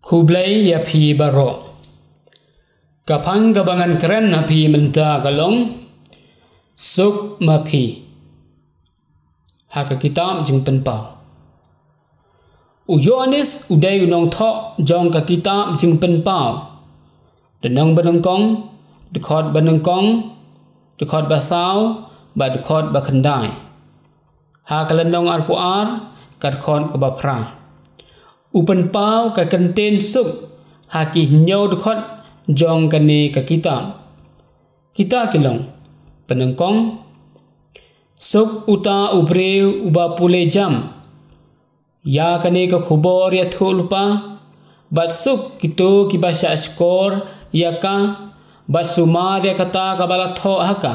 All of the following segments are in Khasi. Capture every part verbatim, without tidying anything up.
Khublei ïa phi baroh. Ka phang kaba ngan kren ha phi mynta ka long, Suk ma phi. Ha ka kitab Jingpynpaw. U Ïoannis u dei u nongthoh jong ka kitab Jingpynpaw. Lynnong banyngkong, dkhot banyngkong, dkhot basaw, bad dkhot bakhyndai. Ha ka lynnong arphew ar, ka dkhot kaba phra. U pynpaw ka kyntien suk ha ki hynñiew dkhot jong kane ka kitab. Kita ki long, banyngkong. Suk uta u briew uba pule jam ïa kane ka khubor ïathuhlypa, bad suk kito kiba shahshkor ïa ka, bad sumar ïa kata kaba la thoh ha ka.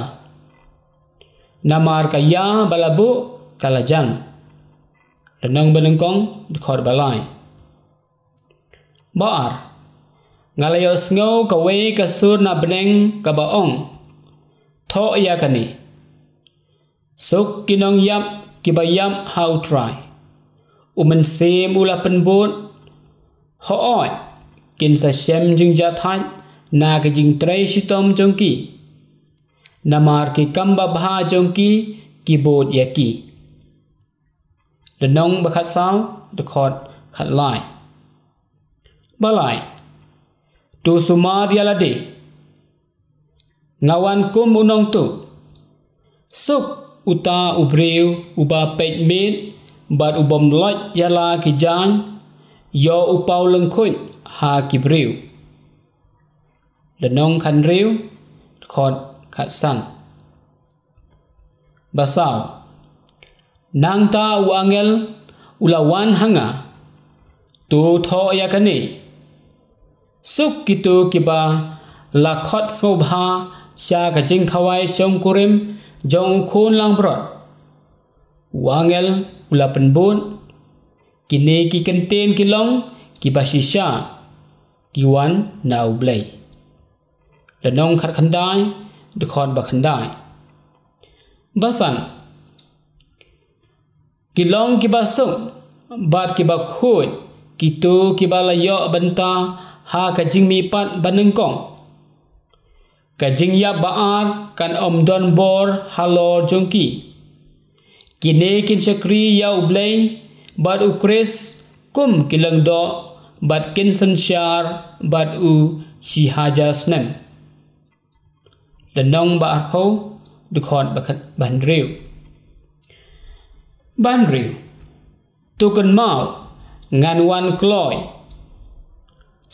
Namar ka ïa ba la buh ka la jan. Lynnong banyngkong, dkhot balai. Ba ar. Nga la ïohsngew kawei ka sur na bneng kaba ong, thoh ïa kane. Suk ki nongïap kiba ïap ha U Trai. U Mynsiem u la pynbud. Hooid, kin sa shem jingjahthait na ka jingtrei shitom jong ki. Namar ki kam babha jong ki ki bud ïa ki. Lynnong ba khatsaw, dkhot khatlai. Balai. To sumar ïa lade. Nga wan kum u nongtuh. Suk uta u briew uba peit miet, bad u bym loit ïa la ki jaiñ, ïoh u paw lyngkhuid ha ki briew. Lynnong khathynriew, dkhot khatsan. Basaw. Nangta u angel u la wan ha nga. To thoh ïa kane. Suk kito kiba la khot sngewbha sha ka jingkhawai shongkurim jong u khun langbrot. U angel u la pynbud. Kine ki kyntien ki long kiba shisha ki wan na U Blei. Lynnong khatkhyndai, dkhot bakhyndai. Basan. Ki long kiba suk bad kiba khuid kito kiba la ïoh bynta ha ka jingmihpat banyngkong. Ka jingïap ba ar kan ym don bor halor jong ki. Kine kin shakri ïa U Blei bad U Khrist kum ki lyngdoh, bad kin synshar bad u shi hajar snem. Lynnong ba arphew, dkhot ba khat-, ba hynriew. Ba hynriew. To kynmaw, ngan wan kloi.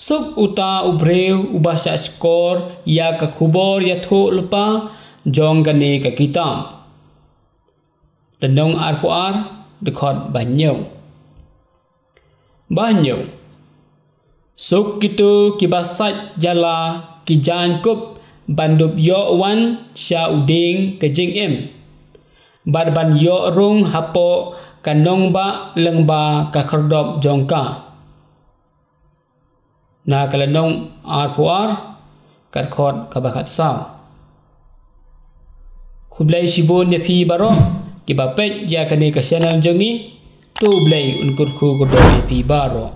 Suk uta u briew uba shahshkor ïa ka khubor ïathuhlypa jong kane ka kitab. Lynnong arphew ar, dkhot ba hynñiew. Ba hynñiew. Suk kito kiba sait ïa la ki jaiñkup ban dup ïoh wan sha u dieng ka jingim, bad ban ïoh rung hapoh ka nongbah lyngba ka khyrdop jong ka. Na ka lynnong arphew ar, ka dkhot kaba khatsaw. Khublei shibun ïa phi baroh kiba peit ïa kane ka channel jong ngi. To U Blei un kyrkhu kyrdoh ïa phi baroh.